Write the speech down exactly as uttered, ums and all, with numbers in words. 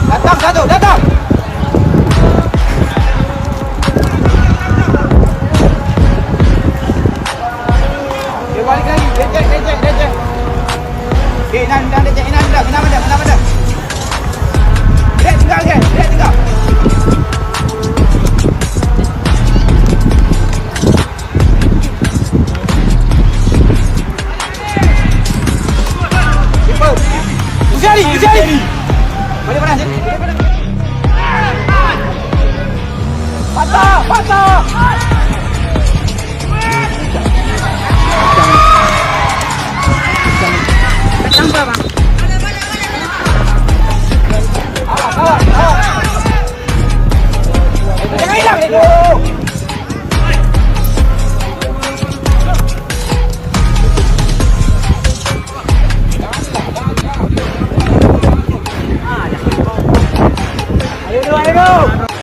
Datang satu, datang. Dia balik lagi. Dia cek, dia cek, dia cek. Okey, Inan, Inan, dia cek. Inan, Inan, Inan, Inan, Inan. Dia tinggal, dia, dia tinggal. Uziari, Uziari. Boleh panas, eh? Patah, patah.